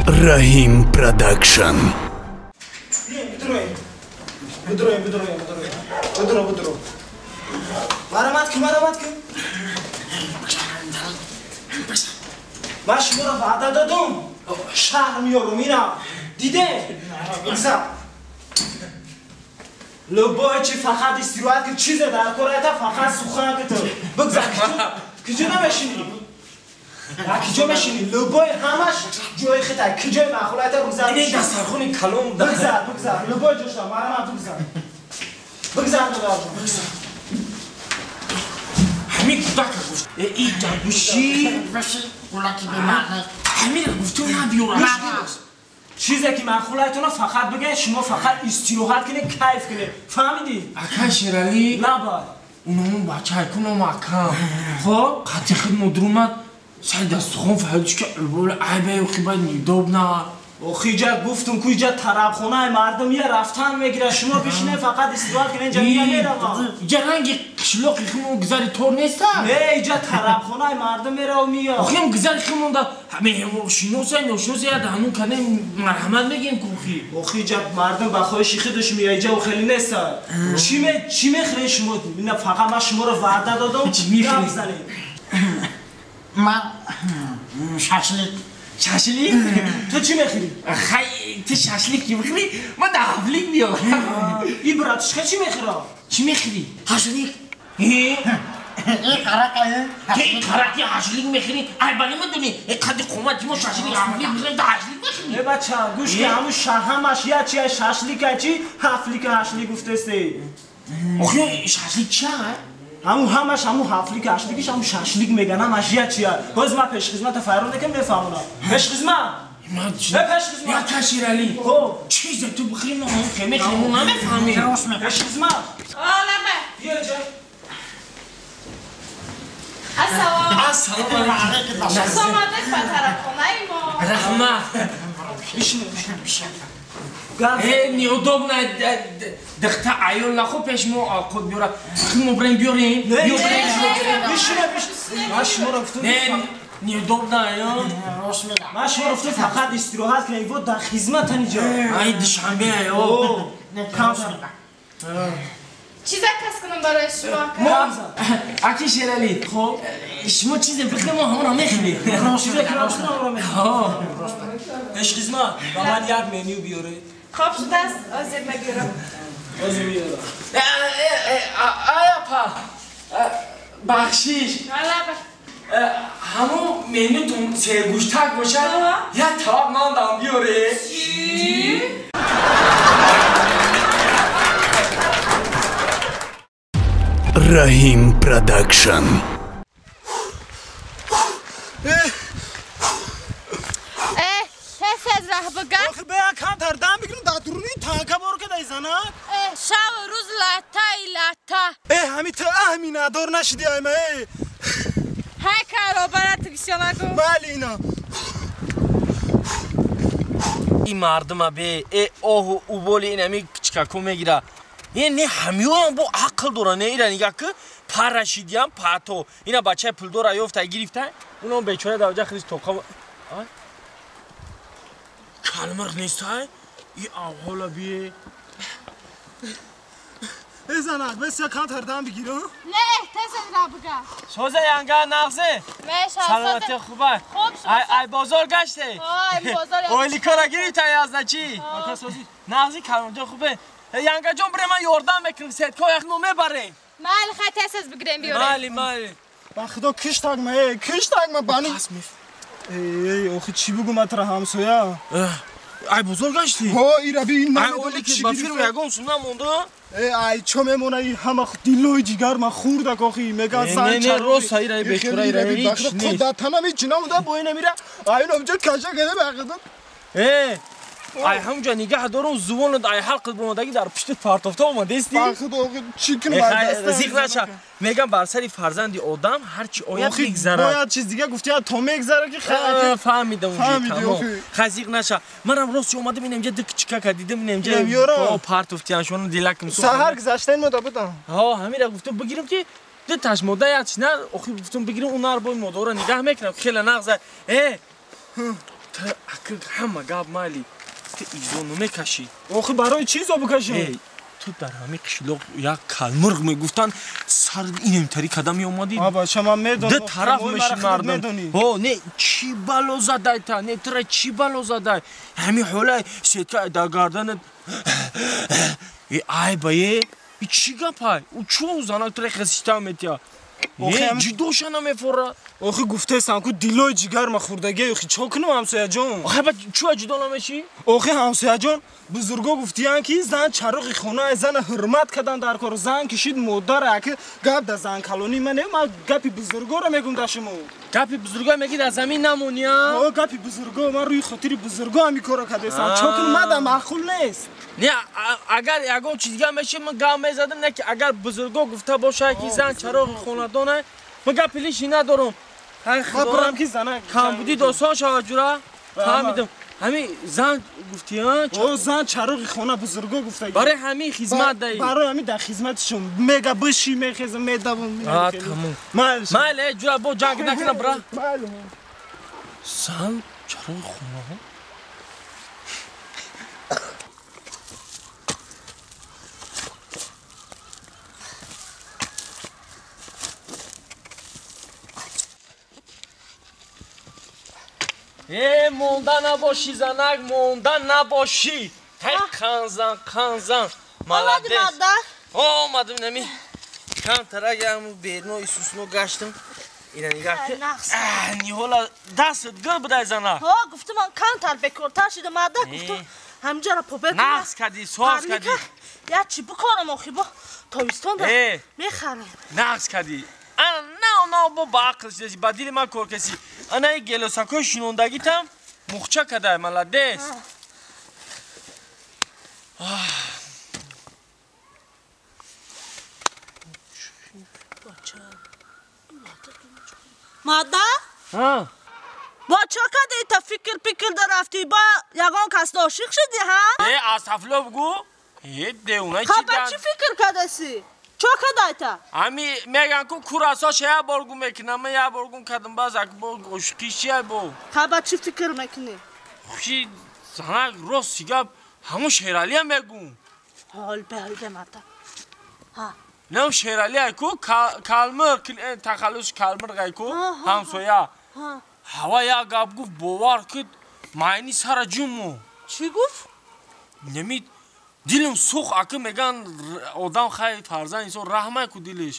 Раҳим Продакшн. Бидроем, бидроем, бидро, бидро. Марамат ки, марамат ки. Ман шуморо ваъда додум. Шаҳр меёрум ина. Диде? Бигзар. Любой чи фақат истироҳат ки чизе дар кор айта фақат сухан ки ту. Бигзар киҷо намешинӣ? Киҷо мешинӣ? Любой ҳамаш ҷои хита. Киҷои маъқул айта бигзар. Ин дастархони калон. Бигзар, бигзар. Любой ҷоша марамат бигзар. Бигзар додарҷон, бигзар. Ҳамин кӯдака гуфт. Ин ҷангушӣ. Ҳамин гуфту набиёрам. Чизе ки маъқулайтона фақат бигӯед, шумо фақат истироҳат кунед, кайф кунед. Фаҳмидӣ? Акай Шералӣ. Набай. Унамон бачаи кунам акам. Хоб, қати худ модурумад, сай дастухон фаҳмид ки айбай охи бай неудобно. Охи иҷа гуфтум ку иҷа тарабхонаи мардум я рафтан мегирад. Шумо бишинед фақат истироҳат кунед, инҷа мия меравам. Иҷа ранги қишлоқи химон гузари тор неста? Не, иҷа тарабхонаи мардум мераву мия. Охи ҳам гузари химонда шиносай ношиносай я даҳанун кардем марҳамат мегем ку охи. Охи иҷа мардум ба хоҳиши худаш мия, иҷа хеле неста. Чӣ мехӯред шумо? Ина фақат ман шуморо ваъда додам, гап занед. Ман шашлик. Шашлик? Ту чӣ мехӯрӣ? Хай, ту шашлик ки мехӯрӣ, ман да ҳафлик биёрам. И братушка чӣ мехӯрад? Чӣ мехӯрӣ? Шашлик. Э? Э, қарака, э? Э, қараки шашлик мехӯрӣ? Ай, ба намедонӣ, э, қади қомати мо шашлик, ҳафлик мехӯрем, ту шашлик мехӯрӣ? Э, бача, гӯш ки ҳамун ҳамаш я чи шашлик, чи ҳафлик, шашлик гуфтесте. Охи, шашлик чи ай? Ҳамун ҳамаш ҳамун ҳафлик, шашликиш ҳамун шашлик меган, ҳамаш я чи. Боз ман пешхизмата файрон мекунам, мефаҳмонам. Пешхизмат! Э, пешхизмат! Я Каширали. Хоб. Чизе ту бихӯрӣ, мо ҳам хе мехӯрем, мо намефаҳмем. Пешхизмат! Олама. Биё инҷа. Ассалом. Ассалому алайкум. Хуш омадед ба тарабхонаи мо. Раҳмат. Бишинед, бишинед. Гап. Э, неудобно, дихта аёл нахо пеш мо овқот биёра. Мо бирем биёрем. Не, Биёрем. бишинед, бишинед. Ман шуморо гуфтум. Не, неудобно, аёл. Ман шуморо гуфтум фақат истироҳат кунед, во дар хизматан инҷо. Ай, Душанбе, аёл. Чиза кас кунам барои шумо? Гап зан. Аки Шерали. Хоб. Шумо чизе бихӯред, мо ҳамонро мехӯрем. Чизе ки ман бихӯрам, ҳамонро мехӯрам. Ҳо. Пешхизмат, ба ман як меню биёред. Хоб шудааст, ҳозир мегирам. Ҳозир меёрам. Ай, апа. Бахшиш. Алаба. Ҳамон менютон сергӯштак бошад, як тавақ нандам биёред. Чӣ? Раҳим Продакшн. Э, тез раҳ бигар. Охи бея камтар дам бигирам, дар дуруни танка бор кадай занак. Э, шаву рӯз латаи лата. Э, ҳами ту аҳми надор нашиди айма, э. Ҳай каробара тигисё нагу. Бале ина. Ин мардума бе, э, оҳу уболи ин ҳами кичкако мегира. Е, не ҳамиёам бо ақл дора, не ира нигаҳ ки парашидиям пато. Ина бачаи пулдора ёфта гирифта, унам бечора дар ҷа худиш тоқа. Ай? Калмирғ нестай? И авҳола бие. Э, занак, бес я камтар дам бигирам. Не, тез раҳ бигар. Соза янга нағзе? Меша, Саломатӣ хуба. Хуб шуд. Ай, ай бозор гаште? Ай бозор. Ойликора гирифта язда чӣ? Ака созӣ. Нағзи калонҷо хубе. Янгаҷон бире ман ёрдам мекунам, сетко яхно мебарем. Майли, хай тез бигирем биёрем. Майли, майли. Ба худо киштагма, э, киштагма бани. Пас меф. Эй, охи чӣ бугум атра ҳамсоя? Ай бозор гаштӣ? Ҳо, ира би ин Ай намедонӣ олики чӣ ба гирифта. фирм ягон сум намонда? Э, ай чо мемона и ҳама дилои ҷигар ма хӯрдак охи меган Не, сан не, не, рост ира бечора ира ҳеҷ нест. Худа танам ҳеҷ намонда бо ина мира. Ай ин омҷа каша када ба худо. Э, ай ҳамҷа нигаҳ дорум зувонат ай ҳалқат бомадаги дар пуштит партофта омадести? Ба худо охи чӣ кунам Э, ай хай, дастам? зиқ наша. Мегам бар сари фарзанди одам ҳар чи ояд Охи мегзарад. бояд чиз дига гуфти то мегзара ки хай. Фаҳмидам уже Фаҳмидӣ, тамом. охи. Хай зиқ наша. Манам рост омадам ин инҷа ду кичкака дидам ин инҷа. Инам ёра. О, партофтиян шону дилакм сӯхт. Саҳар гузаштаин мода будам. Ҳо, ҳамира гуфтам бигирам ки ду таш мода як чи на, охи гуфтам бигирам унар бой модора нигаҳ мекунам хеле нағза. Э, Та акл ҳама гап майли. Ту изо намекашӣ. Охи барои чӣ изо бикашам? Эй, ту дар ҳамин қишлоқ як калмурғ мегуфтанд, сар инамтари када меомадӣ. А бача ман медонам. Ду тараф меши мардум. Ҳо, не чӣ бало задай та, не тура чӣ бало задай? Ҳамин ҳолай сетка дар гарданат. Э айба е, чӣ гапай? Ӯ чун занак тура хасита метия? Не, ҷидоша намефора. Охи гуфтесам ку дилои ҷигар ма хӯрдагӣ, охи чо кунам ҳамсояҷон? Охи ба чӯ ҷудо намешӣ? Охи ҳамсояҷон, бузурго гуфтиян ки зан чароғи хона, зана ҳурмат кадан дар кор, зан кишид модар, аки гап да зан калонӣ ман не, ман гапи бузургоро мегум да шумо. Гапи бузурго мегӣ дар замин намонӣ, а? О, гапи бузурго, ман рӯи хотири бузурго ҳами корро кардесам. Чо кунам, ман да маъқул нест. Не, агар ягон чиз дига мешид, ман гап мезадам, не ки агар бузурго гуфта бошад ки зан чароғи хонадона, ман гапи лиши надорам. Хабарам ки зана камбудӣ досон шавад ҷура. Фаҳмидам. Ҳамин зан гуфтӣ, а? О, зан чароғи хона бузурго гуфтагӣ. Барои ҳамин хизмат даӣ. Барои ҳамин дар хизматишон мега биши, мехезам, медавам. А, тамом. Майли, ҷура, бо ҷанг накунам, бра. Зан чароғи хона? Э, монда набошӣ, занак, монда набошӣ. Тай қанзан, қанзан. Молодец. Омадам нами. Камтарак яму берно Исусно гаштам. Ина нигаҳ ки. Ниҳола дастат гул будай занак. Ҳо, гуфтам ман камтар бекортар шидам, мада гуфтам ҳамҷара побе. Нақс кардӣ, соз кардӣ. Я чӣ бикорам охи бо тобистон да мехарам. Нақс кардӣ. Ана нав нав бо ба ақл шидасӣ, ба дили ман кор касӣ. Ана ин гелосакои шинондагитам мухча кадай, молодец. Мада? Бо чо кади та фикр пикр да рафтӣ, ба ягон кас ошиқ шудӣ, ҳа? Э, астафло бугӯ. Э, девона чӣ ха, ба чӣ фикр кадаси? Чо кадайта? Ами меган ку курасош як бор гум мекунам, ман як бор гум кардам, баъз як бор ошиқиш чия бо? Ха, ба чӣ фикр мекунӣ? Хуши занак рост гап, ҳамон Шералиам мегум. Ҳол бе, ҳол бе, мада. Ҳа. Не, Шералия ку калмир, тахаллус калмир гай ку, ҳамсоя. Ҳава як гап гуфт, бовар куд, майни сара ҷуму. Чӣ гуфт? Неми дилам сӯхт, аки меган одам хай фарзанд инсон раҳмай ку дилиш.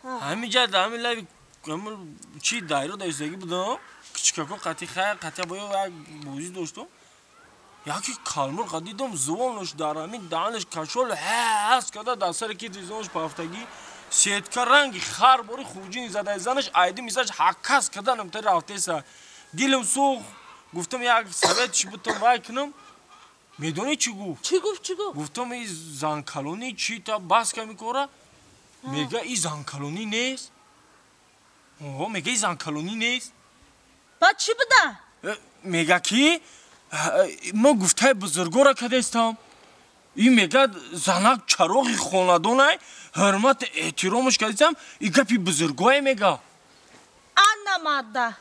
Ҳамин ҷа дар ҳамин лави ҳамин чи дайро дар истагӣ будам, кичикако қатъи хай қатъя бо як бозӣ доштам. Яки калмурға дидам, зувонаш дар ҳамин даҳанаш кашол ҳас карда дар сари китри зонаш пафтагӣ, сетка ранги хар бори хурҷини задаи занаш айди мисаш ҳаккас карда намтари рафтеса. Дилам сӯхт, гуфтам як совет чӣ бутам вай кунам. Медонӣ чӣ гуфт? Чӣ гуфт, чӣ гуфт? Гуфтам и занкалонӣ чӣ та бас ка мекора? Мега и занкалонӣ нест. О, мега и занкалонӣ нест. Ба чӣ буда? Мега ки мо гуфтаи бузургора кадестам. И мега занак чароғи хонадонай, ҳурмат эҳтиромаш кадестам, и гапи бузургое мега. Ана марда,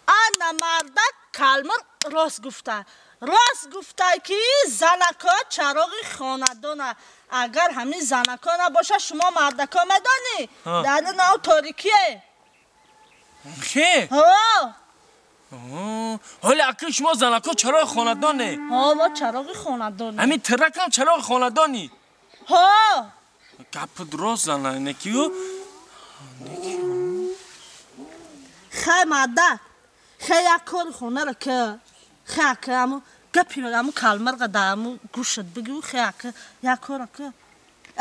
ана марда калмир рост гуфта. Рост гуфта ки занако чароғи хонадона. Агар ҳамин занако набоша, шумо мардако медонӣ, дар нав торикие. Хе? Ҳо. ҳоле аки шумо занако чароғи хонадоне? Ҳо, мо чароғи хонадоне. Ҳамин тиракам чароғи хонадонӣ? Ҳо. Гапат рост зана, некию? Хай марда, хай як кори хонаро ки хай аки аму гапи аму калмирға да аму гӯшат бигӯ, хай аки як кора ки.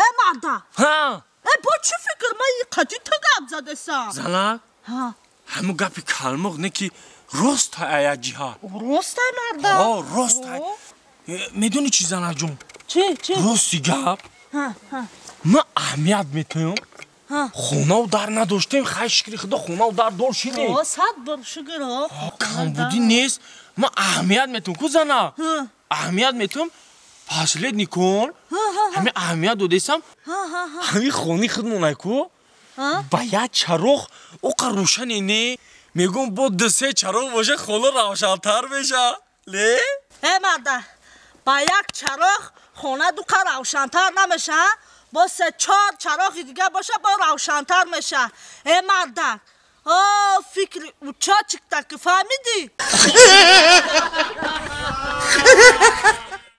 Э марда! Ҳа. Э бо чӣ фикр ман қади ту гап задесам? Занак? Ҳа. Ҳаму гапи калмиғ не ки рост ая ҷиҳат. Ростай марда? Ҳо, ростай. Медонӣ чӣ занаҷон? Чӣ, чӣ? Рости гап. Ҳа, ҳа. Ман аҳамият метоям. Хонаву дар надоштем, хай шукри худо хонаву дар дор шидем. Ҳо, сад бор шукр, ҳо. Камбудӣ нест. Ман аҳамият метоям ку зана? Аҳамият метоям. Последний кон. Ҳамин аҳамият додесам. Ҳамин хони худмонай ку. Ба як чароғ оқа рӯшане не. Мегум бо ду-се чароғ боша, хона равшантар меша. Ле? Э марда, ба як чароғ хона дуқа равшантар намеша, бо се-чор чароғи дига боша, бо равшантар меша. Э марда, о фикри учётчик та ки, фаҳмидӣ?